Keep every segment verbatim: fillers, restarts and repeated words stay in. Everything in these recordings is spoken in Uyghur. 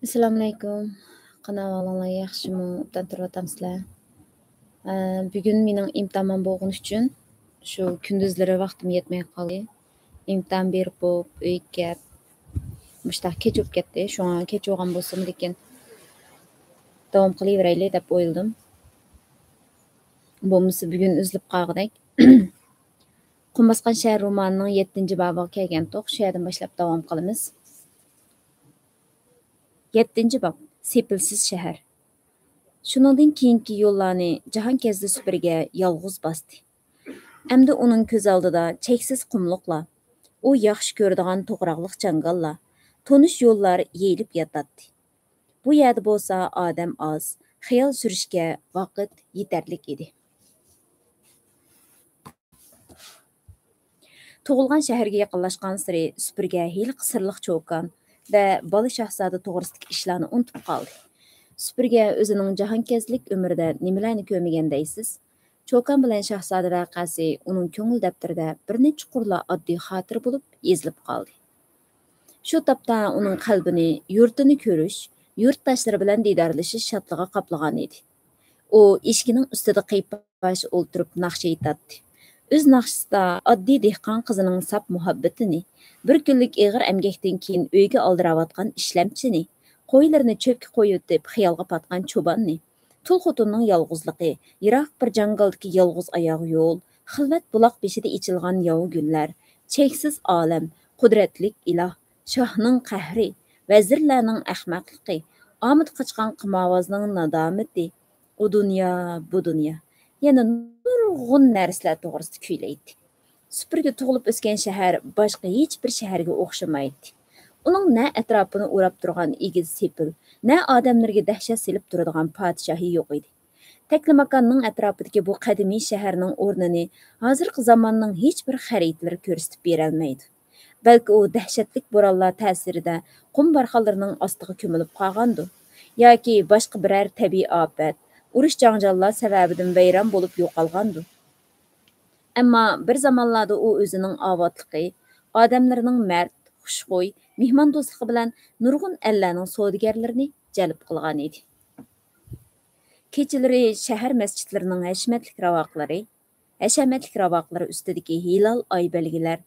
ئەسسالامۇئەلەيكۇم. قانداق ئەھۋالىڭلار، ياخشىمۇ؟ ئوبدان تۇرۇۋاتامسىلەر؟ ئە، بۈگۈن مېنىڭ ئىمتىھانىم بولغىنى ئۈچۈن شۇ كۈندۈزلىرى ۋاقتىم يەتمەي قالدى. ئىمتىھان بېرىپ بولۇپ ئۆيگە كەپ، مۇشتاق كەچ بولۇپ كەتتى. شۇڭا كەچ بولغان بولسىمۇ، لېكىن داۋام قىلىۋېرەيلى دەپ ئويلىدىم. بولمىسا بۈگۈن ئۈزۈلۈپ قالغۇدەك. قۇم باسقان شەھەر رومانىنىڭ يەتتىنچى بابىغا كەلگەنتۇق. شۇ يەردىن باشلاپ داۋام قىلىمىز. يەتتىنچى باب، سېپىلسىز شەھەر. شۇنىڭدىن كېيىنكى يوللارنى جاھانكەزدى سۈپۈرگە يالغۇز باستى. ئەمدى ئۇنىڭ كۆز ئالدىدا چەكسىز قۇملۇقلار، ئۇ ياخشى كۆرىدىغان توغراقلىق جاڭگاللار، تونۇش يوللار يېيىلىپ ياتاتتى. بۇ يەردە بولسا ئادەم ئاز، خىيال سۈرۈشكە ۋاقىت يېتەرلىك ئىدى. تۇغۇلغان شەھەرگە يېقىنلاشقانسېرى سۈپۈرگە ھېلىقى سىرلىق چوكان ۋە بالا شاھزادە توغرىسىدىكى ئىشلارنى ئۇنتۇپ قالدى. سۈپۈرگە ئۆزىنىڭ جاھانكەزلىك ئۆمرىدە نېمىلەرنى كۆرمىگەن دەيسىز؟ چوكان بىلەن شاھزادە ۋەقەسى ئۇنىڭ كۆڭۈل دەپتىرىدە بىر نەچچە قۇرلا ئاددىي خاتىرە بولۇپ يېزىلىپ قالدى. شۇ تاپتا ئۇنىڭ قەلبىنى يۇرتىنى كۆرۈش، يۇرتداشلىرى بىلەن دىدارلىشىش شادلىقى قاپلىغان ئىدى. ئۇ ئېشىكىنىڭ ئۈستىدە قىيپاش ئولتۇرۇپ ناخشا ئېيتاتتى. ئۆز ناخشىسىدا ئاددىي دېھقان قىزىنىڭ ساپ مۇھەببىتىنى، بىر كۈنلۈك ئېغىر ئەمگەكتىن كېيىن ئۆيگە ئالدىراۋاتقان ئىشلەمچىنى، قويلىرىنى چۆپكە قويۇۋېتىپ خىيالغا پاتقان چوباننى، تۇل خوتۇننىڭ يالغۇزلۇقى، يىراق بىر جاڭگالدىكى يالغۇز ئاياغ يول، خىلۋەت بۇلاق بېشىدا ئېچىلغان ياۋا گۈللەر، چەكسىز ئالەم، قۇدرەتلىك ئىلاھ، شاھنىڭ قەھرى، ۋەزىرلەرنىڭ ئەخمەقلىقى، ئامىدى قاچقان قىمارۋازنىڭ نادامىتى، ئۇ دۇنيا، بۇ دۇنيا، يەنە نۇرغۇن نەرسىلەر توغرىسىدا كۈيلەيتتى. سۈپۈرگە تۇغۇلۇپ ئۆسكەن شەھەر باشقا ھېچبىر شەھەرگە ئوخشىمايتتى. ئۇنىڭ نە ئەتراپىنى ئوراپ تۇرغان ئېگىز سېپىل، نە ئادەملىرىگە دەھشەت سېلىپ تۇرىدىغان پادىشاھى يوق ئىدى. تەكلىماكاننىڭ ئەتراپىدىكى بۇ قەدىمىي شەھەرنىڭ ئورنىنى ھازىرقى زاماننىڭ ھېچبىر خەرىتىلىرى كۆرسىتىپ بېرەلمەيدۇ. بەلكى ئۇ دەھشەتلىك بورانلار تەسىرىدە قۇم بارخانلىرىنىڭ ئاستىغا كۆمۈلۈپ قالغاندۇ؟ ياكى باشقا بىرەر تەبىئىي ئاپەت، ئۇرۇش-جاڭجاللار سەۋەبىدىن ۋەيران بولۇپ يوقالغاندۇ؟ ئەمما بىر زامانلاردا ئۇ ئۆزىنىڭ ئاۋاتلىقى، ئادەملىرىنىڭ مەرد، خۇشخۇي، مېھماندوستلۇقى بىلەن نۇرغۇن ئەللەرنىڭ سودىگەرلىرىنى جەلپ قىلغان ئىدى. كېچىلىرى شەھەر مەسچىتلىرىنىڭ ھەشمەتلىك راۋاقلىرى، ھەشەمەتلىك راۋاقلىرى ئۈستىدىكى ھىلال ئاي بەلگىلەر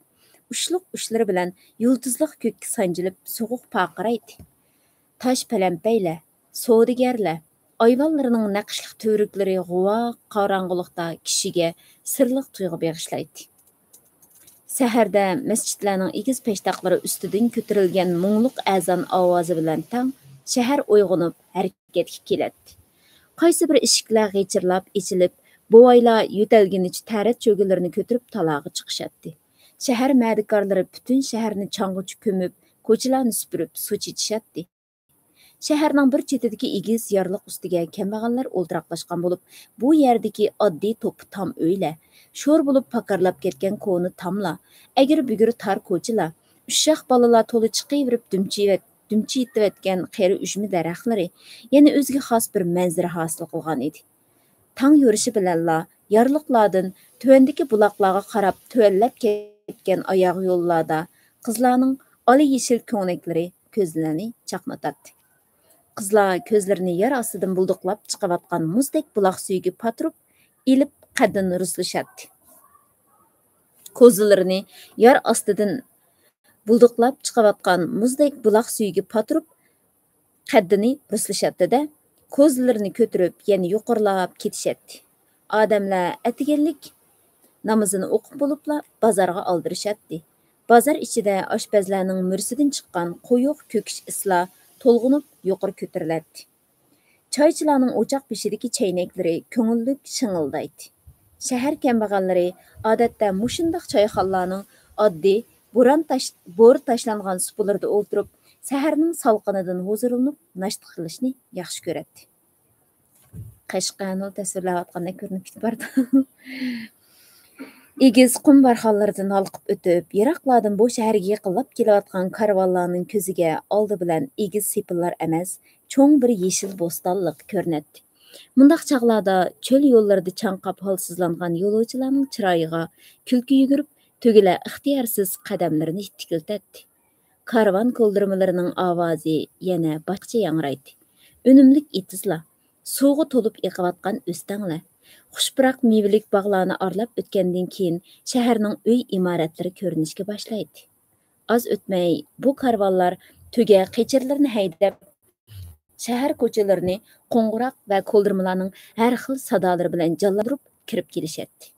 ئۇچلۇق ئۇچلىرى بىلەن يۇلتۇزلۇق كۆككە سانجىلىپ سوغۇق پارقىرايتتى. تاش پەلەمپەيلەر، سودىگەرلەر، ئايۋانلىرىنىڭ نەقىشلىق تۈۋرۈكلىرى غۇۋا قاراڭغۇلۇقتا كىشىگە سىرلىق تۇيغۇ بېغىشلايتتى. سەھەردە مەسچىتلەرنىڭ ئېگىز پەشتاقلىرى ئۈستىدىن كۆتۈرۈلگەن مۇڭلۇق ئەزان ئاۋازى بىلەن تەڭ شەھەر ئويغىنىپ ھەرىكەتكە كېلەتتى. قايسى بىر ئىشىكلەر غىچىرلاپ ئېچىلىپ، بوۋايلار يۆتەلگىنىچە تەرەت چۆگىلىرىنى كۆتۈرۈپ تالاغا چىقىشاتتى. شەھەر مەدىكارلىرى پۈتۈن شەھەرنى چاڭغىچە كۆمۈپ، كوچىلارنى سۈپۈرۈپ، سۇ چېچىشاتتى. شەھەرنىڭ بىر چېتىدىكى ئېگىز يارلىق ئۈستىگە كەمبەغەللەر ئولتۇراقلاشقان بولۇپ، بۇ يەردىكى ئاددىي توپا تام ئۆيلەر، شور بولۇپ پاكارلاپ كەتكەن كونا تاملار، ئەگرى-بۈگرى تار كوچىلار، ئۇششاق بالىلار تولا چىقىۋېرىپ دۈمچىيىۋەت-، دۈمچىيىتىۋەتكەن قېرى ئۈجمە دەرەخلىرى يەنە ئۆزىگە خاس بىر مەنزىرە ھاسىل قىلغان ئىدى. تاڭ يورۇشى بىلەنلا يارلىقلاردىن تۆۋەندىكى بۇلاقلارغا قاراپ تۆۋەنلەپ كەتكەن ئاياغ يوللاردا قىزلارنىڭ ئالا يېشىل كۆڭلەكلىرى كۆزلەرنى چاقنىتاتتى. قىزلار كۆزلىرىنى يەر ئاستىدىن بۇلدۇقلاپ چىقىۋاتقان مۇزدەك بۇلاق سۈيىگە پاتۇرۇپ ئېلىپ قەددىنى رۇسلىشاتتى. كوزىلىرىنى يەر ئاستىدىن بۇلدۇقلاپ چىقىۋاتقان مۇزدەك بۇلاق سۈيىگە پاتۇرۇپ قەددىنى رۇسلىشاتتى-دە، كوزىلىرىنى كۆتۈرۈپ يەنە يۇقىرىلاپ كېتىشەتتى. ئادەملەر ئەتىگەنلىك نامىزىنى ئوقۇپ بولۇپلا بازارغا ئالدىرىشاتتى. بازار ئىچىدە ئاشپەزلەرنىڭ مۈرىسىدىن چىققان قويۇق كۆكۈچ ئىسلار تولغىنىپ يۇقىرى كۆتۈرۈلەتتى. چايچىلارنىڭ ئوچاق بېشىدىكى چەينەكلىرى كۆڭۈللۈك شىڭىلدايتتى. شەھەر كەمبەغەللىرى ئادەتتە مۇشۇنداق چايخانىلارنىڭ ئاددىي بوران تاش-، بور تاشلانغان سۇپىلىرىدا ئولتۇرۇپ، سەھەرنىڭ سالقىنىدىن ھۇزۇرلىنىپ ناشتا قىلىشنى ياخشى كۆرەتتى. قەشقەرنى تەسۋىرلەۋاتقاندەك كۆرۈنۈپ كېتىپ بارىدۇ. ئېگىز قۇم بارخانلىرىدىن ھالقىپ ئۆتۈپ، يىراقلاردىن بۇ شەھەرگە يېقىنلاپ كېلىۋاتقان كارۋانلارنىڭ كۆزىگە ئالدى بىلەن ئېگىز سېپىللار ئەمەس، چوڭ بىر يېشىل بوستانلىق كۆرۈنەتتى. مۇنداق چاغلاردا چۆل يوللىرىدا چاڭقاپ ھالسىزلانغان يولۇچىلارنىڭ چىرايىغا كۈلكە يۈگۈرۈپ، تۆگىلەر ئىختىيارسىز قەدەملىرىنى تىكىلتەتتى. كارۋان كولدۇرمىلىرىنىڭ ئاۋازى يەنە باشقىچە ياڭرايتتى. ئۈنۈملۈك ئېتىزلار، سۇغا تولۇپ ئېقىۋاتقان ئۆستەڭلەر، خۇش پۇراق مېۋىلىك باغلارنى ئارىلاپ ئۆتكەندىن كېيىن، شەھەرنىڭ ئۆي ئىمارەتلىرى كۆرۈنۈشكە باشلايتتى. ئاز ئۆتمەي، بۇ كارۋانلار تۆگە قېچىرلىرىنى ھەيدەپ، شەھەر كوچىلىرىنى قوڭغۇراق ۋە كولدۇرمىلارنىڭ ھەر خىل سادالىرى بىلەن جانلاندۇرۇپ كىرىپ كېلىشەتتى.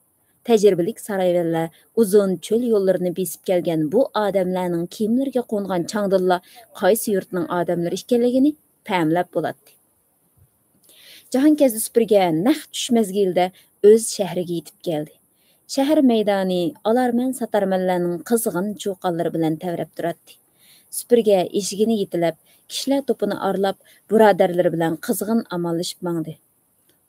تەجرىبىلىك سارايۋەنلەر ئۇزۇن چۆل يوللىرىنى بېسىپ كەلگەن بۇ ئادەملەرنىڭ كىيىملىرىگە قونغان چاڭدىنلا قايسى يۇرتنىڭ ئادەملىرى ئىكەنلىكىنى پەملەپ بولاتتى. جاھانكەزدى سۈپۈرگە نەق چۈش مەزگىلىدە ئۆز شەھىرىگە يېتىپ كەلدى. شەھەر مەيدانى ئالارمەن-ساتارمەنلەرنىڭ قىزغىن چۇقانلىرى بىلەن تەۋرەپ تۇراتتى. سۈپۈرگە ئېشىكىنى يېتىلەپ، كىشىلەر توپىنى ئارىلاپ، بۇرادەرلىرى بىلەن قىزغىن ئامانلىشىپ ماڭدى.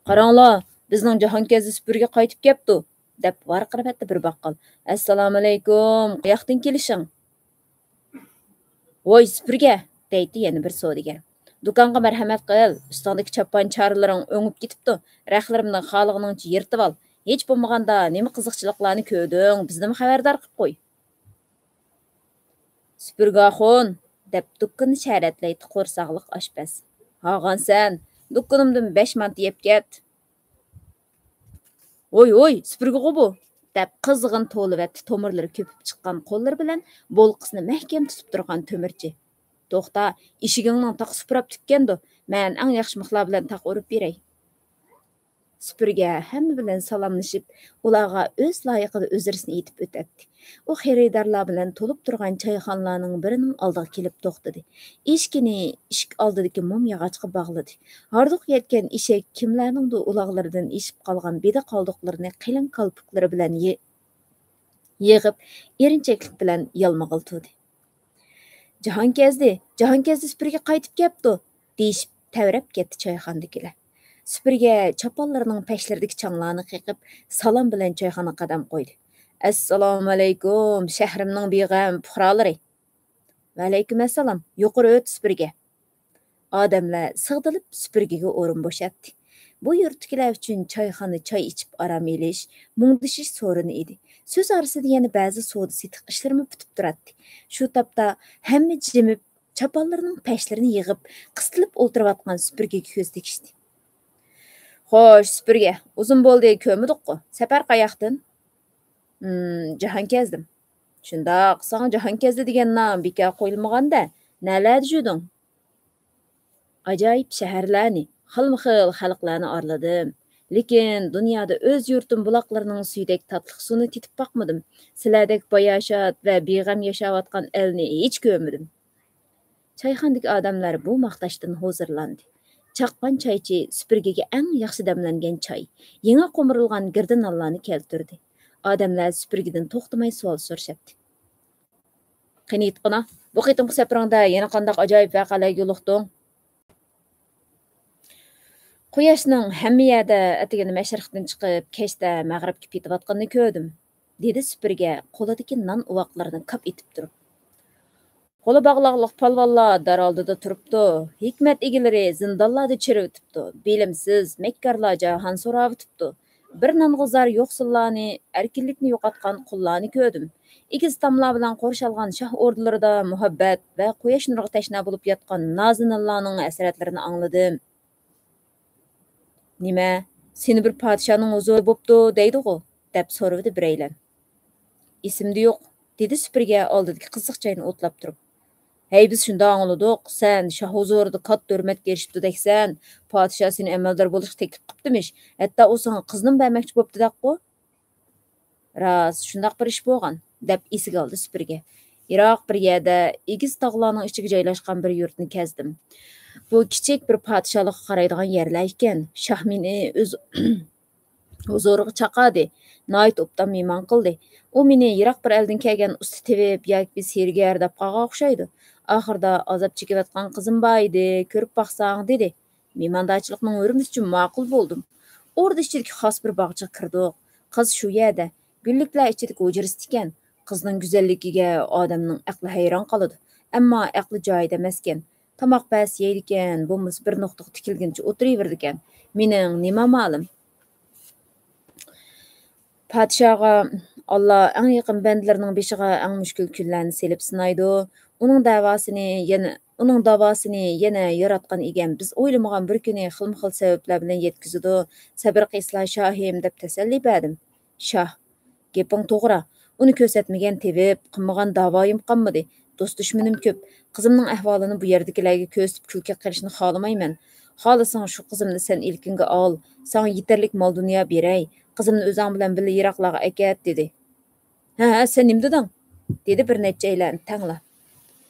«قاراڭلار، بىزنىڭ جاھانكەزدى سۈپۈرگە قايتىپ كەپتۇ!» دەپ ۋارقىرىۋەتتى بىر باققال. «ئەسسالامۇئەلەيكۇم، قاياقتىن كېلىشىڭ؟» «ۋاي سۈپۈرگە!» دەيتتى يەنە بىر سودىگەر. «دۇكانغا مەرھەمەت قىل، ئۈستۈڭدىكى چاپان-چارىلىرىڭ ئۆڭۈپ كېتىپتۇ. رەخلىرىمنى خالىغىنىڭچە يىرتىۋال. ھېچ بولمىغاندا نېمە قىزىقچىلىقلارنى كۆردۈڭ، بىزنىمۇ خەۋەردار قىلىپ قوي.» «سۈپۈرگە ئاخۇن!» دەپ دۇكىنىنى شەرەتلەيتتى قورساقلىق ئاشپەز. «ھاغان سەن، دۇكىنىمدىن بەش مانتا يەپ كەت.» «ھوي، ھوي، سۈپۈرگىغۇ بۇ!» دەپ قىزغىن توۋلىۋەتتى تومۇرلىرى كۆپۈپ چىققان قوللىرى بىلەن بولقىسىنى مەھكەم تۇتۇپ تۇرغان تۆمۈرچى. «توختا، ئىشىكىڭنىڭ تاقىسى پۇراپ تۈگىگەندۇ، مەن ئەڭ ياخشى مىخلار بىلەن تاقا ئۇرۇپ بېرەي.» سۈپۈرگە ھەممە بىلەن سالاملىشىپ، ئۇلارغا ئۆز لايىقىدا ئۆزرىسىنى ئېيتىپ ئۆتەتتى. ئۇ خېرىدارلار بىلەن تولۇپ تۇرغان چايخانىلارنىڭ بىرىنىڭ ئالدىغا كېلىپ توختىدى. ئېشىكىنى ئىشىك ئالدىدىكى موم ياغاچقا باغلىدى. ھاردۇق يەتكەن ئېشەك كىملەرنىڭدۇر ئۇلاغلىرىدىن ئېشىپ قالغان بېدە قالدۇقلىرىنى قېلىن كالپۇكلىرى بىلەن يى-، يىغىپ، ئېرىنچەكلىك بىلەن يالمىغىلى تۇردى. «جاھانكەزدى، جاھانكەزدى سۈپۈرگە قايتىپ كەپتۇ!» دېيىشىپ تەۋرەپ كەتتى چايخانىدىكىلەر. سۈپۈرگە چاپانلىرىنىڭ پەشلىرىدىكى چاڭلارنى قېقىپ، سالام بىلەن چايخانىغا قەدەم قويدى. «ئەسسالامۇئەلەيكۇم، شەھىرىمنىڭ بىغەم پۇقرالىرى!» «ۋەئەلەيكۇم ئەسسالام، يۇقىرى ئۆت سۈپۈرگە.» ئادەملەر سىغدىلىپ سۈپۈرگىگە ئورۇن بوشاتتى. بۇ يۇرتتىكىلەر ئۈچۈن چايخانا چاي ئىچىپ ئارام ئېلىش، مۇڭدىشىش سورۇنى ئىدى. سۆز ئارىسىدا يەنە بەزى سودا-سېتىق ئىشلىرىمۇ پۈتۈپ تۇراتتى. شۇ تاپتا ھەممە جىمىپ، چاپانلىرىنىڭ پەشلىرىنى يىغىپ، قىستىلىپ ئولتۇرۇۋاتقان سۈپۈرگىگە كۆز تېگىشتى. «خوش، سۈپۈرگە، ئۇزۇن بولدى كۆرمىدۇققۇ. سەپەر قاياقتىن؟» «ھىم، جاھانكەزدىم.» «شۇنداق، ساڭا جاھانكەزدى دېگەن نام بىكار قويۇلمىغان-دە. نەلەردە يۈردۈڭ؟» «ئاجايىپ شەھەرلەرنى، خىلمۇ خىل خەلقلەرنى ئارىلىدىم. لېكىن دۇنيادا ئۆز يۇرتۇم بۇلاقلىرىنىڭ سۈيىدەك تاتلىق سۇنى تېتىپ باقمىدىم. سىلەردەك باياشات ۋە بىغەم ياشاۋاتقان ئەلنى ھېچ كۆرمىدىم.» چايخانىدىكى ئادەملەر بۇ ماختاشتىن ھۇزۇرلاندى. چاققان چايچى سۈپۈرگىگە ئەڭ ياخشى دەملەنگەن چاي، يېڭى قومۇرۇلغان گىردە نانلارنى كەلتۈردى. ئادەملەر سۈپۈرگىدىن توختىماي سوئال سورىشاتتى. «قېنى ئېيتقىنا، بۇ قېتىمقى سەپىرىڭدە يەنە قانداق ئاجايىپ ۋەقەلەرگە يولۇقتۇڭ؟» «قۇياشنىڭ ھەممە يەردە ئەتىگەندە مەشرىقتىن چىقىپ، كەچتە مەغرىبكە پېتىۋاتقىنىنى كۆردۈم»، دېدى سۈپۈرگە قولىدىكى نان ئۇۋاقلىرىنى كاپ ئېتىپ تۇرۇپ. «قولى باغلاقلىق پالۋانلار دار ئالدىدا تۇرۇپتۇ، ھېكمەت ئىگىلىرى زىندانلاردا چىرىۋېتىپتۇ، بىلىمسىز، مەككارلار جاھان سوراۋېتىپتۇ. بىر نانغا زار يوقسۇللارنى، ئەركىنلىكنى يوقاتقان قۇللارنى كۆردۈم. ئېگىز تاملار بىلەن قورشالغان شاھ ئوردىلىرىدا مۇھەببەت ۋە قۇياش نۇرىغا تەشنا بولۇپ ياتقان نازىنىنلارنىڭ ھەسرەتلىرىنى ئاڭلىدىم.» «نېمە، سېنى بىر پادىشاھنىڭ ھۇزۇرى بوپتۇ دەيدىغۇ؟» دەپ سورىۋىدى بىرەيلەن. «ئېسىمدە يوق»، دېدى سۈپۈرگە ئالدىدىكى قىزىق چاينى ئوتلاپ تۇرۇپ. «ھەي، بىز شۇنداق ئاڭلىدۇق، سەن شاھ ھۇزۇرىدا كاتتا ھۆرمەتكە ئېرىشىپتۇ دەكسەن، پادىشاھ سېنى ئەمەلدار بولۇشقا تەكلىپ قىپتىمىش، ھەتتا ئۇ ساڭا قىزنىمۇ بەرمەكچى بوپتۇ دەققۇ.» «راست، شۇنداق بىر ئىش بولغان»، دەپ ئېسىگە ئالدى سۈپۈرگە. يىراق بىر يەردە ئېگىز تاغلارنىڭ ئىچىگە جايلاشقان بىر يۇرتنى كەزدىم. بۇ كىچىك بىر پادىشاھلىققا قارايدىغان يەرلەر ئىكەن. شاھ مېنى ئۆز ھۇزۇرىغا چاقىردى، ناھايىتى ئوبدان مېھمان قىلدى. ئۇ مېنى يىراق بىر ئەلدىن كەلگەن ئۇستا تېۋىپ ياكى بىر سېھىرگەر دەپ قالغان ئوخشايدۇ. ئاخىرىدا ئازاب چېكىۋاتقان قىزىم بار ئىدى، كۆرۈپ باقساڭ، دېدى. مېھماندارچىلىقنىڭ ھۆرمىتى ئۈچۈن ماقۇل بولدۇم. ئوردا ئىچىدىكى خاس بىر باغچىغا كىردۇق. قىز شۇ يەردە، گۈللۈكلەر ئىچىدىكى ھۇجرىسىدىكەن. قىزنىڭ گۈزەللىكىگە ئادەمنىڭ ئەقلى ھەيران قالىدۇ. ئەمما ئەقلى جايىدا ئەمەسكەن. تاماق بەرسە يەيدىكەن، بولمىسا بىر نۇقتىغا تىكىلگىنىچە ئولتۇرۇۋېرىدىكەن. مېنىڭ نېمە ئامالىم؟ پادىشاھقا ئاللا ئەڭ يېقىن بەندىلىرىنىڭ بېشىغا ئەڭ مۈشكۈل كۈنلەرنى سېلىپ سىنايدۇ. ئۇنىڭ دەۋاسىنى يەنە، ئۇنىڭ داۋاسىنى يەنە ياراتقان ئىگەم بىز ئويلىمىغان بىر كۈنى خىلمۇ خىل سەۋەبلەر بىلەن يەتكۈزىدۇ. سەبرى قىلسىلا شاھىم، دەپ تەسەللى بەردىم. شاھ، گېپىڭ توغرا. ئۇنى كۆرسەتمىگەن تېۋىپ، قىلمىغان داۋايىم قالمىدى. دوست دۈشمىنىم كۆپ. قىزىمنىڭ ئەھۋالىنى بۇ يەردىكىلەرگە كۆرسىتىپ كۈلكە قىلىشنى خالىمايمەن. خالىساڭ شۇ قىزىمنى سەن ئىلكىڭگە ئال. ساڭا يېتەرلىك مال-دۇنيا بېرەي. قىزىمنى ئۆزۈڭ بىلەن بىللە يىراقلارغا ئەكەت، دېدى. ھە، ھە، سەن نېمە دېدىڭ؟ دېدى بىر نەچچەيلەن تەڭلا.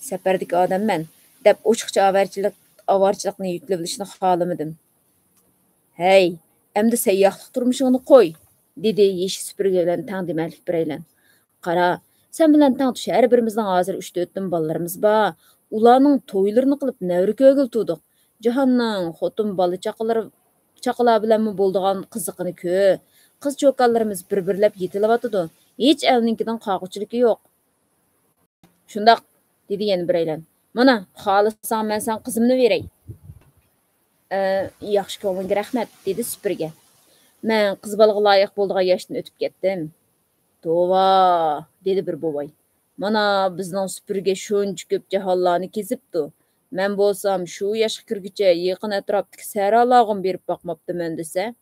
سەپەردىكى ئادەممەن، دەپ ئوچۇقچە ئاۋارىچىلىك، ئاۋارىچىلىقنى يۈكلىۋېلىشنى خالىمىدىم. ھەي، ئەمدى سەيياھلىق تۇرمۇشۇڭنى قوي، دېدى يېشى سۈپۈرگە بىلەن تەڭ دېمەكلىك بىرەيلەن. قارا، سەن بىلەن تەڭ تۇش، ھەر بىرىمىزنىڭ ھازىر ئۈچ تۆتتىن بالىلىرىمىز بار. ئۇلارنىڭ تويلىرىنى قىلىپ نەۋرە كۆرگىلى تۇردۇق. جاھاننىڭ خوتۇن بالا چاقىلىرى، چاقىلار بىلەنمۇ بولىدىغان قىزىقىنى كۆر. قىز چوكانلىرىمىز بىر-بىرلەپ يېتىلىۋاتىدۇ. ھېچ ئەلنىڭكىدىن قاغۇچىلىكى يوق. شۇنداق، دېدى يەنە بىرەيلەن. مانا، خالىساڭ مەن ساڭا قىزىمنى بېرەي. ئە، ياخشى كۆڭلۈڭگە رەھمەت، دېدى سۈپۈرگە. مەن قىز بالىغا لايىق بولىدىغان ياشتىن ئۆتۈپ كەتتىم. توۋا، دېدى بىر بوۋاي. مانا، بىزنىڭ سۈپۈرگە شۇنچە كۆپ جاھانلارنى كېزىپتۇ. مەن بولسام شۇ ياشقا كىرگۈچە يېقىن ئەتراپتىكى سەھرالارغىمۇ بېرىپ باقماپتىمەن دېسە.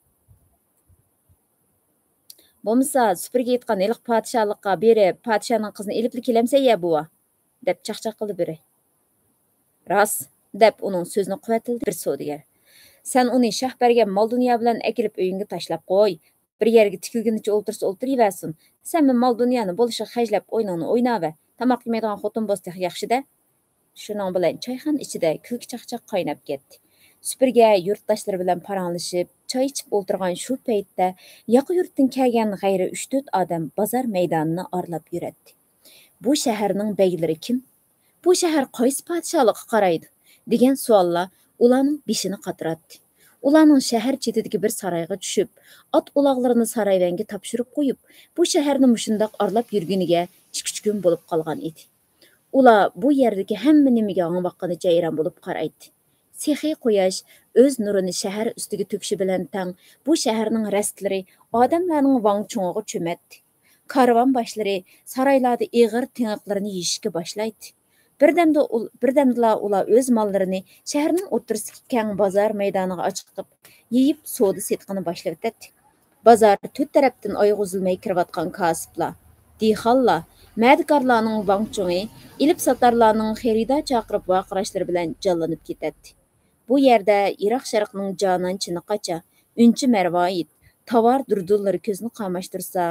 بولمىسا، سۈپۈرگە ئېيتقان ھېلىقى پادىشاھلىققا بېرىپ، پادىشاھنىڭ قىزىنى ئېلىپلا كېلەمسەن يا، بوۋا؟ دەپ چاقچاق قىلدى بىرى. راست، دەپ ئۇنىڭ سۆزىنى قۇۋۋەتلىدى بىر سودىگەر. سەن ئۇنى شاھ بەرگەن مال-دۇنيا بىلەن ئەكېلىپ ئۆيۈڭگە تاشلاپ قوي. بىر يەرگە تىكىلگىنىچە ئولتۇرسا ئولتۇرۇۋەرسۇن. سەنمۇ مال-دۇنيانى بولۇشىغا خەجلەپ ئويۇنۇڭنى ئويناۋەر. تاماق يېمەيدىغان خوتۇن بولسا تېخى ياخشىدە. شۇنىڭ بىلەن چايخانا ئىچىدە كۈلكە-چاقچاق قايناپ كەتتى. سۈپۈرگە يۇرتداشلىرى بىلەن پاراڭلىشىپ، چاي ئىچىپ ئولتۇرغان شۇ پەيتتە ياقا يۇرتتىن كەلگەن غەيرىي ئۈچ تۆت ئادەم بازار مەيدانىنى ئارىلاپ يۈرەتتى. «بۇ شەھەرنىڭ بەگلىرى كىم؟ بۇ شەھەر قايسى پادىشاھلىققا قارايدۇ؟» دېگەن سوئاللار ئۇلارنىڭ بېشىنى قاتۇراتتى. ئۇلارنىڭ شەھەر چېتىدىكى بىر سارايغا چۈشۈپ، ئات-ئۇلاغلىرىنى سارايۋەنگە تاپشۇرۇپ قويۇپ، بۇ شەھەرنى مۇشۇنداق ئارىلاپ يۈرگىنىگە ئىككى-ئۈچ كۈن بولۇپ قالغان ئىدى. ئۇلار بۇ يەردىكى ھەممە نېمىگە ھاڭۋاققىنىچە ھەيران بولۇپ قارايتتى. سېخىي قۇياش ئۆز نۇرىنى شەھەر ئۈستىگە تۆكۈشى بىلەن تەڭ، بۇ شەھەرنىڭ رەستىلىرى ئادەملەرنىڭ ۋاڭ-چۇڭىغا چۆمەتتى. كارۋان باشلىرى سارايلاردا ئېغىر تىڭىقلىرىنى يېشىشكە باشلايتتى. بىردەمدە ئۇل-، بىردەمدىلا ئۇلار ئۆز ماللىرىنى شەھەرنىڭ ئوتتۇرىسىدىكى كەڭ بازار مەيدانىغا ئاچىقىپ، يېيىپ سودا-سېتىقىنى باشلىۋېتەتتى. بازار تۆت تەرەپتىن ئايىغى ئۈزۈلمەي كىرىۋاتقان كاسىپلار، دېھقانلار، مەدىكارلارنىڭ ۋاڭ-چۇڭى، ئېلىپ-ساتارلارنىڭ خېرىدار چاقىرىپ ۋارقىراشلىرى بىلەن جانلىنىپ كېتەتتى. بۇ يەردە ئىراق شەرقنىڭ جانان چىنى قاچا، ئۈنچە مەرۋايىت، تاۋار دۇردۇنلىرى كۆزنى قاماشتۇرسا،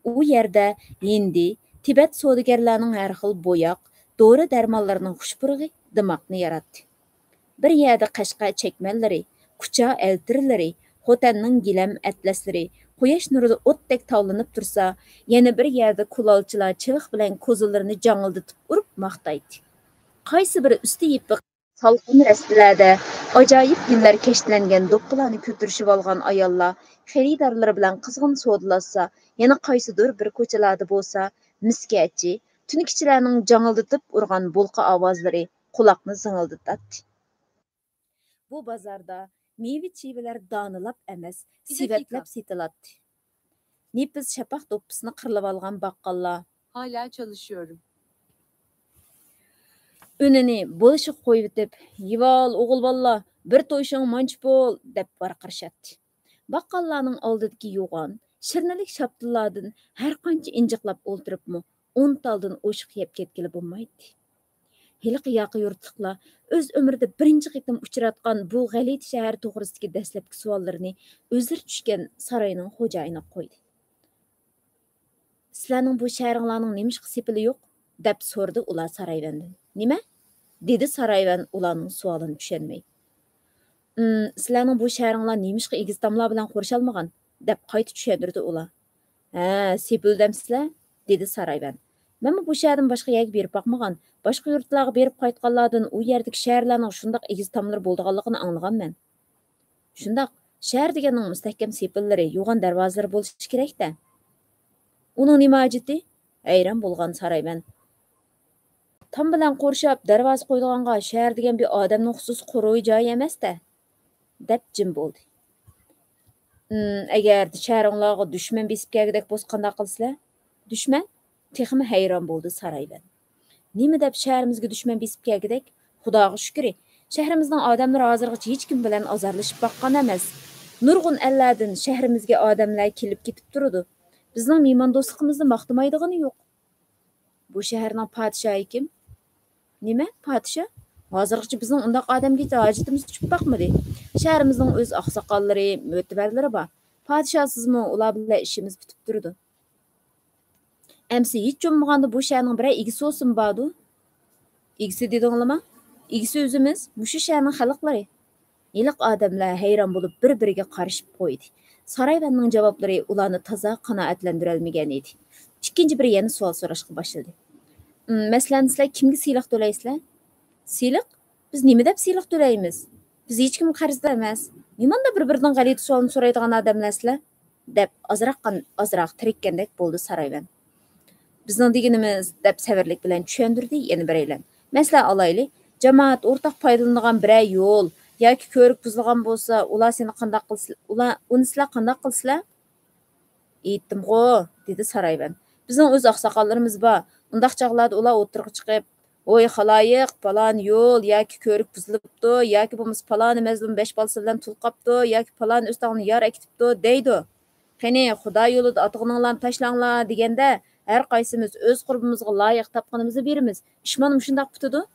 ئۇ يەردە ھىندى، تىبەت سودىگەرلەرنىڭ ھەر خىل بوياق، دورا-دەرمانلىرىنىڭ خۇش پۇرىقى دىماقنى ياراتتى. بىر يەردە قەشقەر چەكمەنلىرى، كۇچا ئەلتىرلىرى، خوتەننىڭ گىلەم ئەتلەسلىرى قۇياش نۇرىدا ئوتتەك تاۋلىنىپ تۇرسا، يەنە بىر يەردە كۇلالچىلار چىۋىق بىلەن كوزىلىرىنى جاڭىلدىتىپ ئۇرۇپ ماختايتتى. قايسى بىر ئۈستى يېپىق سالقىن رەستىلەردە ئاجايىپ گۈللەر كەشتىلەنگەن دوپپىلارنى كۆتۈرۈشۈۋالغان ئاياللار خېرىدارلىرى بىلەن قىزغىن سودىلاشسا، يەنە قايسىدۇر بىر كوچىلاردا بولسا مىسكەچى، تۈنكىچىلەرنىڭ جاڭىلدىتىپ ئۇرغان بولقا ئاۋازلىرى قۇلاقنى زىڭىلدىتاتتى. بۇ بازاردا مېۋە-چېۋىلەر دانىلاپ ئەمەس، بىر دەقىقە. سېۋەتلەپ سېتىلاتتى. نېپىز شاپاق دوپپىسىنى قىرىلىۋالغان باققاللار، ھالا چالىشىيورۇم. ئۈنىنى بولۇشىغا قويۇۋېتىپ، «يېۋال، ئوغۇل بالىلار، بىر توشۇڭ مانچە پۇل!» دەپ ۋارقىرىشاتتى. باققاللارنىڭ ئالدىدىكى يوغان، شىرنىلىك شاپتۇللاردىن ھەر قانچە ئىنجىقلاپ ئولتۇرۇپمۇ، ئون تالدىن ئوشۇق يەپ كەتكىلى بولمايتتى. ھېلىقى ياقا يۇرتلۇقلار ئۆز ئۆمرىدە بىرىنچى قېتىم ئۇچراتقان بۇ غەلىتە شەھەر توغرىسىدىكى دەسلەپكى سوئاللىرىنى ئۆزلىرى چۈشكەن ساراينىڭ خوجايىنىغا قويدى. «سىلەرنىڭ بۇ شەھىرىڭلارنىڭ نېمىشقا سېپىلى يوق؟» دەپ سورىدى ئۇلار سارايۋەندىن. «نېمە؟» دېدى سارايۋەن ئۇلارنىڭ سوئالىنى چۈشەنمەي. «ئىم، سىلەرنىڭ بۇ شەھىرىڭلار نېمىشقا ئېگىز تاملار بىلەن قورشالمىغان؟» دەپ قايتا چۈشەندۈردى ئۇلار. «ھە، سېپىل دەمسىلەر؟» دېدى سارايۋەن. «مەنمۇ بۇ شەھەردىن باشقا يەرگە بېرىپ باقمىغان. باشقا يۇرتلارغا بېرىپ قايتقانلاردىن ئۇ يەردىكى شەھەرلەرنىڭ شۇنداق ئېگىز تاملىرى بولىدىغانلىقىنى ئاڭلىغانمەن.» «شۇنداق، شەھەر دېگەننىڭ مۇستەھكەم سېپىللىرى، يوغان دەرۋازىلىرى بولۇشى كېرەك-دە.» «ئۇنىڭ نېمە ھاجىتى؟» ھەيران بولغان سارايۋەن. «تام بىلەن قورشاپ، دەرۋازا قويىدىغانغا شەھەر دېگەن بىر ئادەمنىڭ خۇسۇسىي قورۇي جايى ئەمەس-دە.» دەپ جىم بولدى. «ئىم، ئەگەر شەھىرىڭلارغا دۈشمەن بېسىپ كەلگۈدەك بولسا قانداق قىلىسىلەر؟» دۈشمەن تېخىمۇ ھەيران بولدى سارايۋەن. نېمە دەپ شەھىرىمىزگە دۈشمەن بېسىپ كەلگۈدەك؟ خۇداغا شۈكرى، شەھىرىمىزنىڭ ئادەملىرى ھازىرغىچە ھېچكىم بىلەن ئازارلىشىپ باققان ئەمەس. نۇرغۇن ئەللەردىن شەھىرىمىزگە ئادەملەر كېلىپ كېتىپ تۇرىدۇ. بىزنىڭ مېھماندوستلۇقىمىزنى ماختىمايدىغىنى يوق. بۇ شەھەرنىڭ پادىشاھى كىم؟ نېمە، پادىشاھ؟ ھازىرغىچە بىزنىڭ ئۇنداق ئادەمگە ھاجىتىمىز چۈشۈپ باقمىدى. شەھىرىمىزنىڭ ئۆز ئاقساقاللىرى، مۆتىۋەرلىرى بار. پادىشاھسىزمۇ ئۇلار بىلەن ئىشىمىز پۈتۈپ تۇرىدۇ. ئەمسە ھېچ بولمىغاندا بۇ شەھەرنىڭ بىرەر ئىگىسى بولسىمۇ باردۇ؟ ئىگىسى دېدىڭلىما؟ ئىگىسى ئۆزىمىز، مۇشۇ شەھەرنىڭ خەلقلىرى. ھېلىقى ئادەملەر ھەيران بولۇپ بىر-بىرىگە قارىشىپ قويدى. سارايۋەننىڭ جاۋابلىرى ئۇلارنى تازا قانائەتلەندۈرەلمىگەن ئىدى. ئىككىنچى بىرى يەنە سوئال سوراشقا باشلىدى. «ئىم، مەسىلەن، سىلەر كىمگە سىيلىق تۆلەيسىلەر؟ سىيلىق؟ بىز نېمە دەپ سىيلىق تۆلەيمىز؟ بىز ھېچكىمگە قەرزدار ئەمەس. نېمانداق بىر-بىرىدىن غەلىتە سوئالنى سورايدىغان ئادەملەرسىلەر؟» دەپ ئازراق، ئازراق تېرىككەندەك بولدى سارايۋەن. «بىزنىڭ دېگىنىمىز» دەپ سەۋرلىك بىلەن چۈشەندۈردى يەنە بىرەيلەن. «مەسىلەن ئالايلى، جامائەت ئورتاق پايدىلىنىدىغان بىرەر يول ياكى كۆۋرۈك بۇزۇلغان بولسا، ئۇلار سېنى قانداق قىلسىلا، ئۇلار، ئۇنى سىلەر قانداق قىلىسىلەر؟» «ئېيتتىمغۇ»، دېدى سارايۋەن. «بىزنىڭ ئۆز ئاقساقاللىرىمىز بار. ئۇنداق چاغلاردا ئۇلار ئوتتۇرىغا چىقىپ، ھوي خالايىق، پالان يول ياكى كۆۋرۈك بۇزۇلۇپتۇ، ياكى بولمىسا پالانى مەزلۇم بەش بالىسى بىلەن تۇل قاپتۇ، ياكى پالانى ئۆستەڭنى يار ئەكېتىپتۇ دەيدۇ. قېنى، خۇدا يولىدا ئاتىغىنىڭلارنى تاشلاڭلار دېگەندە، ھەر قايسىمىز ئۆز قۇربىمىزغا لايىق تاپقىنىمىزنى بېرىمىز. ئىش مانا مۇشۇنداق پۈتىدۇ.»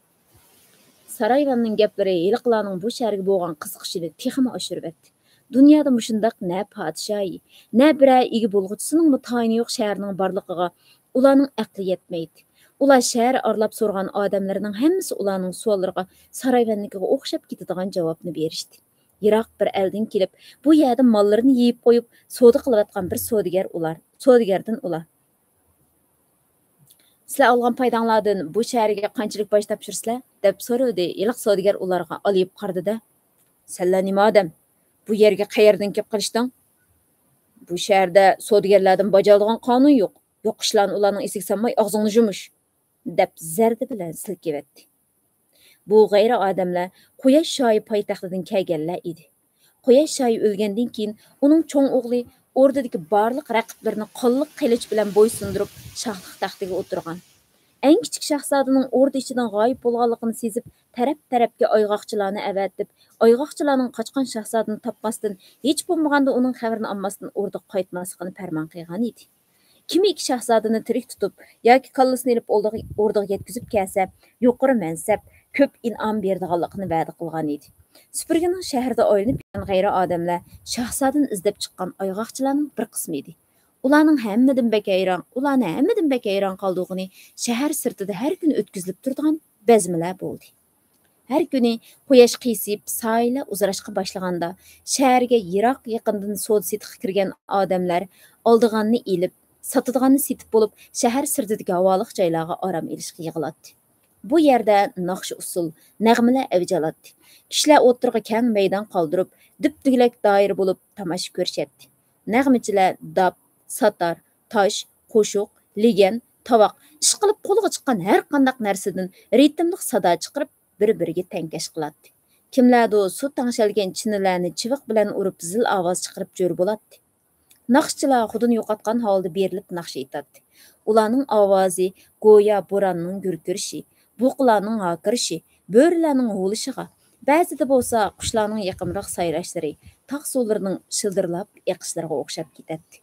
سارايۋەننىڭ گەپلىرى ھېلىقىلارنىڭ بۇ شەھەرگە بولغان قىزىقىشىنى تېخىمۇ ئاشۇرۇۋەتتى. دۇنيادا مۇشۇنداق نە پادىشاھى، نە بىرەر ئىگە بولغۇچىسىنىڭمۇ تايىنى يوق شەھەرنىڭ بارلىقىغا ئۇلارنىڭ ئەقلى يەتمەيتتى. ئۇلار شەھەر ئارىلاپ سورىغان ئادەملەرنىڭ ھەممىسى ئۇلارنىڭ سوئاللىرىغا سارايۋەننىڭكىگە ئوخشاپ كېتىدىغان جاۋابنى بېرىشتى. يىراق بىر ئەلدىن كېلىپ، بۇ يەردە ماللىرىنى يېيىپ قويۇپ، سودا قىلىۋاتقان بىر سودىگەر ئۇلار، سودىگەردىن ئۇلار. «سىلەر ئالغان پايداڭلاردىن بۇ شەھەرگە قانچىلىك باج تاپشۇرىسىلەر؟» دەپ سورىدى. ھېلىقى سودىگەر ئۇلارغا ئالىيىپ قارىدى-دە، «سەنلەر نېمە ئادەم؟ بۇ يەرگە قەيەردىن كېلىپ قېلىشتىڭ؟ بۇ شەھەردە سودىگەرلەردىن باج ئالىدىغان قانۇن يوق. يوق ئىشلارنى ئۇلارنىڭ ئېسىگە سالماي ئاغزىڭنى يۇمۇش.» دەپ زەردە بىلەن سىلكىۋەتتى. بۇ غەيرىي ئادەملەر قۇياش شاھى پايتەختىدىن كەلگەنلەر ئىدى. قۇياش شاھى ئۆلگەندىن كېيىن، ئۇنىڭ چوڭ ئوغلى ئوردىدىكى بارلىق رەقىبلىرىنى قانلىق قىلىچ بىلەن بويسۇندۇرۇپ، شاھلىق تەختىگە ئولتۇرغان. ئەڭ كىچىك شاھزادىنىڭ ئوردا ئىچىدىن غايىب بولغانلىقىنى سېزىپ، تەرەپ-تەرەپكە ئايغاقچىلارنى ئەۋەتىپ، ئايغاقچىلارنىڭ قاچقان شاھزادىنى تاپماستىن، ھېچ بولمىغاندا ئۇنىڭ خەۋىرىنى ئالماستىن ئوردىگە قايتماسلىقىنى پەرمان قىلغان ئىدى. كىم ئىككى شاھزادىنى تىرىك تۇتۇپ ياكى كاللىسىنى ئېلىپ ئوردىغا، ئوردىغا يەتكۈزۈپ كەلسە، يۇقىرى مەنسەپ، كۆپ ئىنئام بېرىدىغانلىقىنى ۋەدە قىلغان ئىدى. سۈپۈرگىنىڭ شەھىرىدە ئايلىنىپ يۈرگەن غەيرىي ئادەملەر شاھزادىنى ئىزدەپ چىققان ئايغاقچىلارنىڭ بىر قىسمى ئىدى. ئۇلارنىڭ ھەممىدىن بەك ھەيران، ئۇلارنى ھەممىدىن بەك ھەيران قالدۇرغىنى شەھەر سىرتىدا ھەر كۈنى ئۆتكۈزۈلۈپ تۇرىدىغان بەزمىلەر بولدى. ھەر كۈنى قۇياش قىيسىيىپ، سايىلەر ئۇزىراشقا باشلىغاندا، شەھەرگە يىراق يېقىندىن سودا سېتىققا كىرگەن ئادەملەر ئالىدىغاننى ئېلىپ، ساتىدىغاننى سېتىپ بولۇپ، شەھەر سىرتىدىكى ھاۋالىق جايلارغا ئارام ئېلىشقا يىغىلاتتى. بۇ يەردە ناخشا-ئۇسسۇل، نەغمىلەر ئەۋج ئالاتتى. كىشىلەر ئوتتۇرىغا كەڭ مەيدان قالدۇرۇپ، دۈپدۈگىلەك دائىرە بولۇپ تاماشا كۆرۈشەتتى. نەغمىچىلەر داپ، ساتار، تاش، قوشۇق، لېگەن، تاۋاق، ئىشقىلىپ قولىغا چىققان ھەر قانداق نەرسىدىن رىتىملىق سادا چىقىرىپ، بىر-بىرىگە تەڭكەش قىلاتتى. كىملەردۇ سۇ تەڭشەلگەن چىنىلەرنى چىۋىق بىلەن ئۇرۇپ، زىل ئاۋاز چىقىرىپ جۆر بولاتتى. ناخشىچىلار خۇدىنى يوقاتقان ھالدا بېرىلىپ ناخشا ئېيتاتتى. ئۇلارنىڭ ئاۋازى گويا بوراننىڭ گۈركىرىشى، بۇقىلارنىڭ ھاكىرىشى، بۆرىلەرنىڭ ھۇۋلىشىغا، بەزىدە بولسا قۇشلارنىڭ يېقىملىق سايراشلىرى، تاغ سۇلىرىنىڭ شىلدىرلاپ ئېقىشلىرىغا ئوخشاپ كېتەتتى.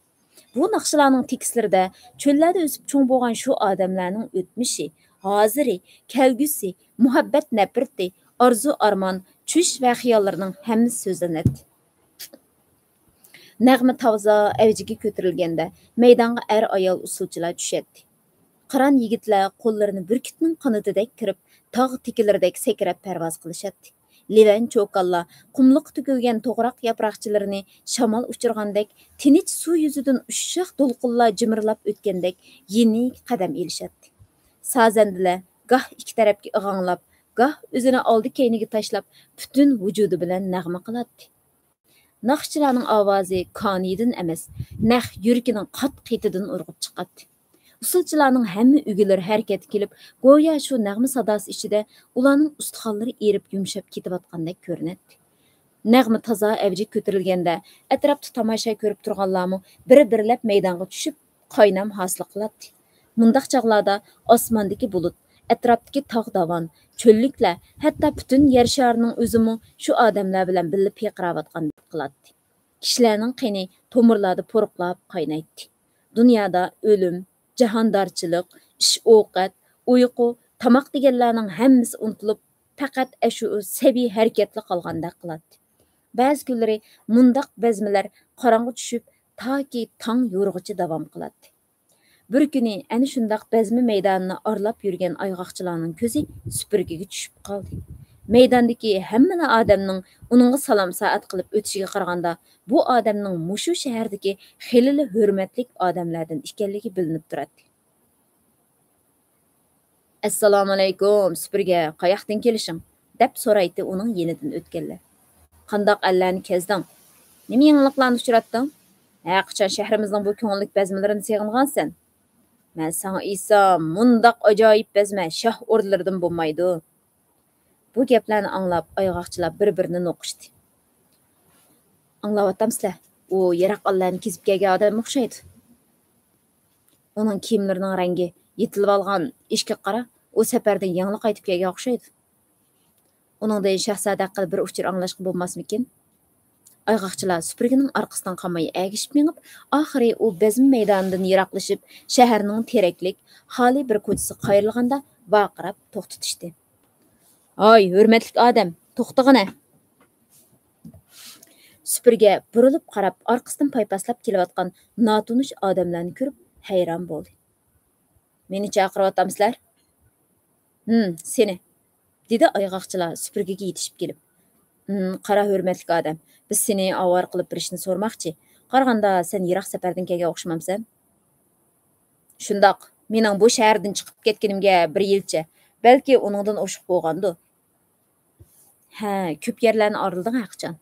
بۇ ناخشىلارنىڭ تېكىستلىرىدە چۆللەردە ئۆسۈپ چوڭ بولغان شۇ ئادەملەرنىڭ ئۆتمۈشى، ھازىرى، كەلگۈسى، مۇھەببەت نەپرىتى، ئارزۇ ئارمان، چۈش ۋە خىياللىرىنىڭ ھەممىسى سۆزلىنەتتى. نەغمە تازا ئەۋجىگە كۆتۈرۈلگەندە، مەيدانغا ئەر-ئايال ئۇسسۇلچىلار چۈشەتتى. قىران يىگىتلەر قوللىرىنى بۈركۈتنىڭ قانىتىدەك كىرىپ، تاغ تېكىلىرىدەك سەكرەپ پەرۋاز قىلىشاتتى. لېۋەن چوكانلار قۇملۇققا تۆكۈلگەن توغراق ياپراقچىلىرىنى شامال ئۇچۇرغاندەك، تىنچ سۇ يۈزىدىن ئۇششاق دولقۇنلار جىمىرلاپ ئۆتكەندەك يېنىك قەدەم ئېلىشاتتى. سازەندىلەر گاھ ئىككى تەرەپكە ئىغاڭلاپ، گاھ ئۆزىنى ئالدى-كەينىگە تاشلاپ، پۈتۈن ۋۇجۇدى بىلەن نەغمە قىلاتتى. ناخشىچىلارنىڭ ئاۋازى كانىيىدىن ئەمەس، نەق يۈرىكىنىڭ قات-قېتىدىن ئۇرغۇپ چىقاتتى. ئۇسسۇلچىلارنىڭ ھەممە ئۈگىلىرى ھەرىكەتكە كېلىپ، گويا شۇ نەغمە ساداسى ئىچىدە ئۇلارنىڭ ئۇستىخانلىرى ئېرىپ يۇمشاپ كېتىۋاتقاندەك كۆرۈنەتتى. نەغمە تازا ئەۋجىگە كۆتۈرۈلگەندە، ئەتراپتا تاماشا كۆرۈپ تۇرغانلارمۇ بىر-بىرلەپ مەيدانغا چۈشۈپ، قاينام ھاسىل قىلاتتى. مۇنداق چاغلاردا ئاسماندىكى بۇلۇت، ئەتراپتىكى تاغ-داۋان، چۆللۈكلەر، ھەتتا پۈتۈن يەر شارىنىڭ ئۆزىمۇ شۇ ئادەملەر بىلەن بىللە پىرقىراۋاتقاندەك قىلاتتى. كىشىلەرنىڭ قېنى تومۇرلاردا پۇرۇقلاپ قاينايتتى. دۇنيادا ئۆلۈم، جاھاندارچىلىق، ئىش-ئوقەت، ئۇيقۇ، تاماق دېگەنلەرنىڭ ھەممىسى ئۇنتۇلۇپ، پەقەت ئەشۇ سەبىي ھەرىكەتلا قالغاندەك قىلاتتى. بەزى كۈنلىرى مۇنداق بەزمىلەر قاراڭغۇ چۈشۈپ، تاكى تاڭ يورۇغىچە داۋام قىلاتتى. بىر كۈنى ئەنە شۇنداق بەزمە مەيدانىنى ئارىلاپ يۈرگەن ئايغاقچىلارنىڭ كۆزى سۈپۈرگىگە چۈشۈپ قالدى. مەيداندىكى ھەممىلا ئادەمنىڭ ئۇنىڭغا سالام سائەت قىلىپ ئۆتۈشىگە قارىغاندا، بۇ ئادەمنىڭ مۇشۇ شەھەردىكى خېلىلا ھۆرمەتلىك ئادەملەردىن ئىكەنلىكى بىلىنىپ تۇراتتى. «ئەسسالامۇئەلەيكۇم، سۈپۈرگە، قاياقتىن كېلىشىڭ؟» دەپ سورايتتى ئۇنىڭ يېنىدىن ئۆتكەنلەر. «قانداق ئەللەرنى كەزدىڭ؟ نېمە يېڭىلىقلارنى ئۇچراتتىڭ؟ ھەرقاچان شەھىرىمىزنىڭ بۇ كۆڭۈللۈك بەزمىلىرىنى سېغىنغانسەن؟ مەن ساڭا ئېيتسام، مۇنداق ئاجايىپ بەزمە شاھ ئوردىلىرىدىن بولمايدۇ.» بۇ گەپلەرنى ئاڭلاپ، ئايغاقچىلار بىر-بىرىنى نوقۇشتى. «ئاڭلاۋاتامسىلەر؟ ئۇ يىراق ئەللەرنى كېزىپ كەلگەن ئادەمگە ئوخشايدۇ. ئۇنىڭ كىيىملىرىنىڭ رەڭگى يېتىلىۋالغان ئېشىكىگە قارا، ئۇ سەپەردىن يېڭىلا قايتىپ كەلگەن ئوخشايدۇ. ئۇنىڭدىن شاھزادە ھەققىدە بىر ئۇچۇر ئاڭلاشقا بولماسمىكىن؟» ئايغاقچىلار سۈپۈرگىنىڭ ئارقىسىدىن قالماي ئەگىشىپ مېڭىپ، ئاخىرى ئۇ بەزمە مەيدانىدىن يىراقلىشىپ، شەھەرنىڭ تېرەكلىك، خالىي بىر كوچىسىغا قايرىلغاندا، ۋارقىراپ توختىتىشتى. «ھاي، ھۆرمەتلىك ئادەم، توختىغىنە!» سۈپۈرگە بۇرۇلۇپ قاراپ، ئارقىسىدىن پايپاسلاپ كېلىۋاتقان ناتونۇش ئادەملەرنى كۆرۈپ ھەيران بولدى. «مېنى چاقىرىۋاتامسىلەر؟» «ھىم، سېنى.» دېدى ئايغاقچىلار سۈپۈرگىگە يېتىشىپ كېلىپ. «ھىم، قارا، ھۆرمەتلىك ئادەم، بىز سېنى ئاۋارە قىلىپ بىر ئىشنى سورىماقچى. قارىغاندا سەن يىراق سەپەردىن كەلگەن ئوخشىمامسەن؟» «شۇنداق، مېنىڭ بۇ شەھەردىن چىقىپ كەتكىنىمگە بىر يىلچە، بەلكى ئۇنىڭدىن ئوشۇق بولغاندۇ.» «ھە، كۆپ يەرلەرنى ئارىلىدىڭ ھەرقاچان.»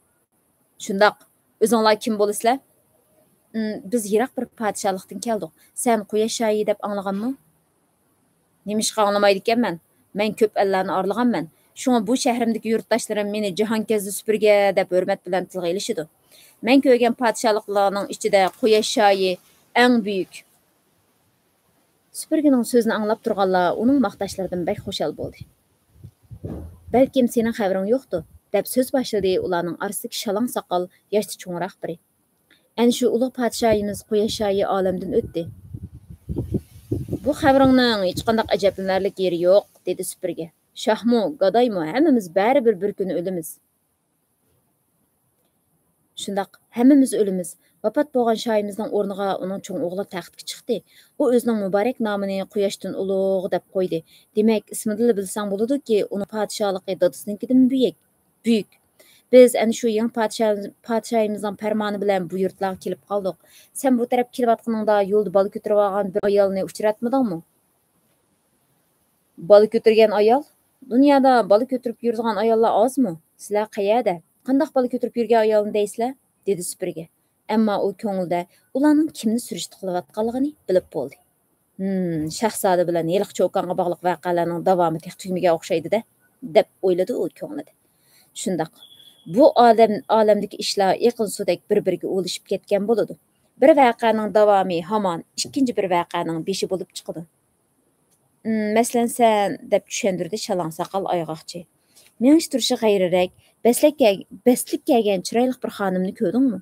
«شۇنداق، ئۆزۈڭلار كىم بولىسىلەر؟» «ئىم، بىز يىراق بىر پادىشاھلىقتىن كەلدۇق. سەن قۇياش شاھى دەپ ئاڭلىغانمۇ؟» «نېمىشقا ئاڭلىمايدىكەنمەن؟ مەن كۆپ ئەللەرنى ئارىلىغانمەن. شۇڭا بۇ شەھىرىمدىكى يۇرتداشلىرىم مېنى جاھانكەزدى سۈپۈرگە دەپ ھۆرمەت بىلەن تىلغا ئېلىشىدۇ. مەن كۆرگەن پادىشاھلىقلارنىڭ ئىچىدە قۇياش شاھى ئەڭ بۈيۈك.» سۈپۈرگىنىڭ سۆزىنى ئاڭلاپ تۇرغانلار ئۇنىڭ ماختاشلىرىدىن بەك خۇشال بولدى. «بەلكىم سېنىڭ خەۋىرىڭ يوقتۇ؟» دەپ سۆز باشلىدى ئۇلارنىڭ ئارىسىدىكى شالاڭ ساقال، ياشتا چوڭراق بىرى. «ئەنە شۇ ئۇلۇغ پادىشاھىمىز قۇياش شاھى ئالەمدىن ئۆتتى.» «بۇ خەۋىرىڭنىڭ ھېچقانداق ئەجەبلىنەرلىك يېرى يوق»، دېدى سۈپۈرگە. «شاھمۇ، گادايمۇ، ھەممىمىز بەرىبىر بىر كۈنى ئۆلىمىز.» «شۇنداق، ھەممىمىز ئۆلىمىز. ۋاپات بولغان شاھىمىزنىڭ ئورنىغا ئۇنىڭ چوڭ ئوغلى تەختكە چىقتى. ئۇ ئۆزىنىڭ مۇبارەك نامىنى قۇياشتىن ئۇلۇغ دەپ قويدى. دېمەك، ئىسمىدىنلا بىلسەڭ بولىدۇكى، ئۇنىڭ پادىشاھلىقى دادىسىنىڭكىدىن بۈيۈك. بۈيۈك. بىز ئەنە شۇ يېڭى پادىشاھ-، پادىشاھىمىزنىڭ پەرمانى بىلەن بۇ يۇرتلارغا كېلىپ قالدۇق. سەن بۇ تەرەپكە كېلىۋاتقىنىڭدا يولدا بالا كۆتۈرۈۋالغان بىر ئايالنى ئۇچراتمىدىڭمۇ؟» «بالا كۆتۈرگەن ئايال؟ دۇنيادا بالا كۆتۈرۈپ يۈرىدىغان ئاياللار ئازمۇ؟ سىلەر قەيەردە؟ قانداق بالا كۆتۈرۈپ يۈرگەن ئايالنى دەيسىلەر؟» دېدى سۈپۈرگە. ئەمما ئۇ كۆڭلىدە ئۇلارنىڭ كىمنى سۈرۈشتە قىلىۋاتقانلىقىنى بىلىپ بولدى. «ھىم، شاھزادە بىلەن ھېلىقى چوكانغا باغلىق ۋەقەلەرنىڭ داۋامى تېخى تۈگىمىگەن ئوخشايدۇ-دە»، دەپ ئويلىدى ئۇ كۆڭلىدە. «شۇنداق، بۇ ئادەم، ئالەمدىكى ئىشلار ئېقىن سۇدەك بىر-بىرىگە ئۇلىشىپ كەتكەن بولىدۇ. بىر ۋەقەنىڭ داۋامى ھامان ئىككىنچى بىر ۋەقەنىڭ بېشى بولۇپ چىقىدۇ.» «ئىم، مەسىلەن، سەن»، دەپ چۈشەندۈردى شالاڭ ساقال ئايغاقچى. «مېڭىش تۇرۇشى غەيرىيرەك، بەسلەك كەل-، بەستلىك كەلگەن چىرايلىق بىر خانىمنى كۆردۈڭمۇ؟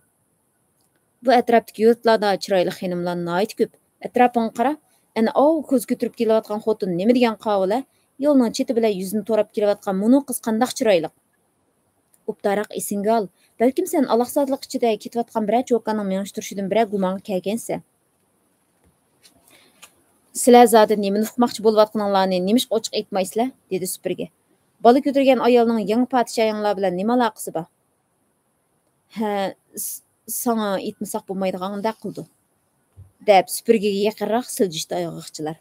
بۇ ئەتراپتىكى يۇرتلاردا چىرايلىق خېنىملار ناھايىتى كۆپ. ئەتراپىڭغا قارا، ئەنە ئاۋۇ كوزا كۆتۈرۈپ كېلىۋاتقان خوتۇن نېمە دېگەن قاۋۇل-ھە؟ يولنىڭ چېتى بىلەن يۈزىنى توراپ كېلىۋاتقان مۇنۇ قىز قانداق چىرايلىق؟ ئوبدانراق ئېسىڭگە ئال، بەلكىم سەن ئالاقزادىلىق ئىچىدە كېتىۋاتقان بىرەر چوكاننىڭ مېڭىش تۇرۇشىدىن بىرەر گۇمانغا كەلگەنسەن.» «سىلەر زادى نېمىنى ئۇقماقچى بولۇۋاتقىنىڭلارنى نېمىشقا ئوچۇق ئېيتمايسىلەر؟» دېدى سۈپۈرگە. «بالا كۆتۈرگەن ئايالنىڭ يېڭى پادىشاھىڭلار بىلەن نېمە ئالاقىسى بار؟» «ھە، س-، ساڭا ئېيتمىساق بولمايدىغاندەك قىلىدۇ.» دەپ سۈپۈرگىگە يېقىنراق سىلجىشتى ئايغاقچىلار.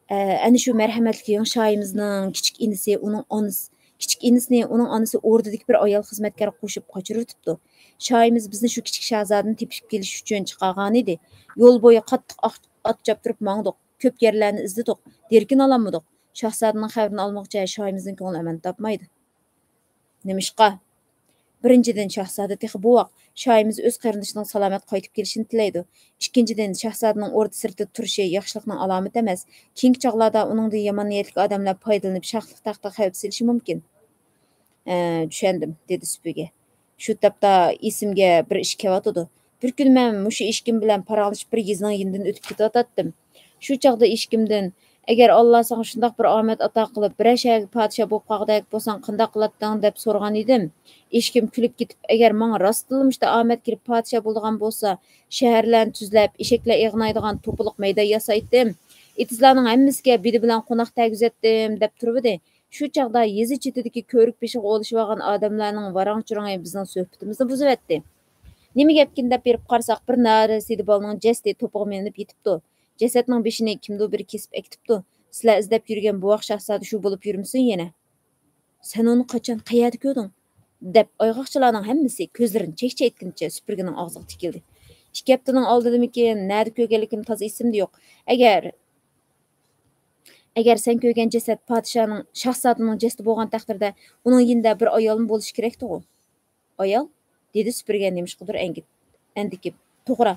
ئە، ئەنە شۇ مەرھەمەتلىك يېڭى شاھىمىزنىڭ كىچىك ئىنىسى ئۇنىڭ ئانىسى، كىچىك ئىنىسىنى ئۇنىڭ ئانىسى ئوردىدىكى بىر ئايال خىزمەتكار قوشۇپ قاچۇرۇۋېتىپتۇ. شاھىمىز بىزنى شۇ كىچىك شاھزادىنى تېپىشىپ كېلىش ئۈچۈن چىقارغانىدى. يول بويى قاتتىق ئاق-، ئات چاپتۇرۇپ ماڭدۇق. كۆپ يەرلەرنى ئىزدىدۇق. دېرىكىنى ئالالمىدۇق. شاھزادىنىڭ خەۋىرىنى ئالمىغۇچە شاھىمىزنىڭ كۆڭلى ئەمەن تاپمايدۇ. نېمىشقا؟ بىرىنچىدىن، شاھزادە تېخى بوۋاق. شاھىمىز ئۆز قېرىندىشىنىڭ سالامەت قايتىپ كېلىشىنى تىلەيدۇ. ئىككىنچىدىن، شاھزادىنىڭ ئوردا سىرتىدا تۇرۇشى ياخشىلىقنىڭ ئالامىتى ئەمەس. كېيىنكى چاغلاردا ئۇنىڭدىن يامان نىيەتلىك ئادەملەر پايدىلىنىپ، شاھلىق تەختىگە خەۋپ سېلىشى مۇمكىن. ئە، چۈشەندىم، دېدى سۈپۈرگە. شۇ تاپتا ئېسىمگە بىر ئىش كېلىۋاتىدۇ. بىر كۈنى مەن مۇشۇ ئېشىكىم بىلەن پاراڭلىشىپ، بىر يېزىنىڭ يېنىدىن ئۆتۈپ كېتىۋاتاتتىم. شۇ چاغدا ئېشىكىمدىن، «ئەگەر ئاللا ساڭا شۇنداق بىر ئامەت ئاتا قىلىپ، بىرەر شەھەرگە پادىشاھ بولۇپ قالغۇدەك بولساڭ، قانداق قىلاتتىڭ؟» دەپ سورىغان ئىدىم. ئېشىكىم كۈلۈپ كېتىپ، «ئەگەر ماڭا راستتىنلا مۇشۇنداق ئامەت كېلىپ، پادىشاھ بولىدىغان بولسا، شەھەرلەرنى تۈزلەپ، ئېشەكلەر ئېغىنايدىغان توپىلىق مەيدان ياسايتتىم. ئېتىزلارنىڭ ھەممىسىگە بېدە بىلەن قوناق تەگۈزەتتىم» دەپ تۇرۇۋىدى. شۇ چاغدا يېزا چېتىدىكى كۆۋرۈك بېشىغا ئولىشىۋالغان ئادەملەرنىڭ ۋاراڭ-چۇرۇڭى بىزنىڭ سۆھبىتىمىزنى بۇزۇۋەتتى. نېمە گەپكىن دەپ بېرىپ قارىساق، بىر نارەسىدە بالىنىڭ جەسىتى توپىغا مىلىنىپ يېتىپتۇ. جەسەتنىڭ بېشىنى كىمدۇ بىرى كېسىپ ئەكېتىپتۇ. سىلەر ئىزدەپ يۈرگەن بوۋاق شاھزادە شۇ بولۇپ يۈرمىسۇن يەنە؟ سەن ئۇنى قاچان، قەيەردە كۆردۈڭ؟ دەپ ئايغاقچىلارنىڭ ھەممىسى كۆزلىرىنى چەكچەيتكىنىچە سۈپۈرگىنىڭ ئاغزىغا تىكىلدى. ئىككى ھەپتىنىڭ ئالدىدىمىكىن، نەدە كۆرگەنلىكىم تازا ئېسىمدە يوق. ئەگەر ئەگەر سەن كۆرگەن جەسەت پادىشاھنىڭ، شاھزادىنىڭ جەسىتى بولغان تەقدىردە، ئۇنىڭ يېنىدا بىر ئايالمۇ بولۇشى كېرەكتىغۇ؟ ئايال؟ دېدى سۈپۈرگە نېمىشقىدۇر ئەنگىپ-، ئەندىكىپ. توغرا.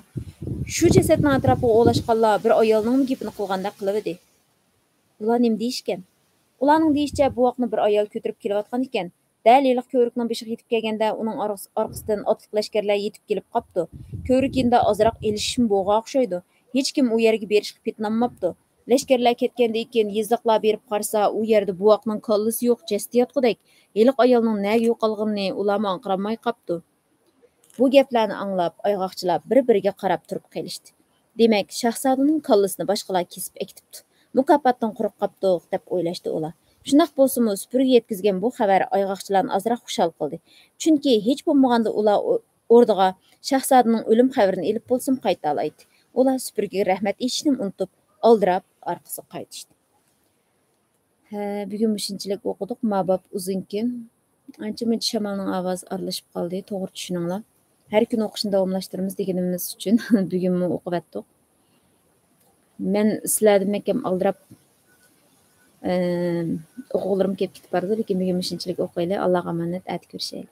شۇ جەسەتنىڭ ئەتراپىغا ئولاشقانلار بىر ئايالنىڭمۇ گېپىنى قىلغاندەك قىلىۋىدى. ئۇلار نېمە دېيىشكەن؟ ئۇلارنىڭ دېيىشىچە، بوۋاقنى بىر ئايال كۆتۈرۈپ كېلىۋاتقان ئىكەن. دەل ھېلىقى كۆۋرۈكنىڭ بېشىغا يېتىپ كەلگەندە، ئۇنىڭ ئارقىس-، ئارقىسىدىن ئاتلىق لەشكەرلەر يېتىپ كېلىپ قاپتۇ. كۆۋرۈك يېنىدا ئازراق ئېلىشىشمۇ بولغان ئوخشايدۇ. ھېچكىم ئۇ يەرگە بېرىشقا پېتىنالماپتۇ. لەشكەرلەر كەتكەندىن كېيىن، يېزىلىقلار بېرىپ قارىسا، ئۇ يەردە بوۋاقنىڭ كاللىسى يوق، جەسىتى ياتقۇدەك. ھېلىقى ئايالنىڭ نەگە يوقالغىنىنى ئۇلارمۇ ئاڭقىرالماي قاپتۇ. بۇ گەپلەرنى ئاڭلاپ، ئايغاقچىلار بىر-بىرىگە قاراپ تۇرۇپ قېلىشتى. دېمەك، شاھزادىنىڭ كاللىسىنى باشقىلار كېسىپ ئەكېتىپتۇ. مۇكاپاتتىن قۇرۇق قاپتۇق، دەپ ئويلاشتى ئۇلار. شۇنداق بولسىمۇ، سۈپۈرگە يەتكۈزگەن بۇ خەۋەر ئايغاقچىلارنى ئازراق خۇشال قىلدى. چۈنكى ھېچ بولمىغاندا ئۇلار ئو-، ئوردىغا شاھزادىنىڭ ئۆلۈم خەۋىرىنى ئېلىپ بولسىمۇ قايتالايتتى. ئۇلار سۈپۈرگىگە رەھمەت ئېيتىشنىمۇ ئۇنتۇپ، ئالدىراپ ئارقىسىغا قايتىشتى. ھە، بۈگۈن مۇشۇنچىلىك ئوقۇدۇق. ما باب ئۇزۇنكەن. ئانچە-مۇنچە شامالنىڭ ئاۋازى ئارىلىشىپ قالدى. توغرا چۈشىنىڭلار. ھەر كۈنى ئوقۇشنى داۋاملاشتۇرىمىز دېگىنىمىز ئۈچۈن بۈگۈنمۇ ئوقۇۋەتتۇق. مەن سىلەردىن مەھكەم ئالدىراپ، ئە، ئوقۇغۇلىرىم كېلىپ كېتىپ بارىدۇ، لېكىن بۈگۈن مۇشۇنچىلىك ئوقۇيلى. ئاللاغا ئامانەت، ئەتە كۆرۈشەيلى.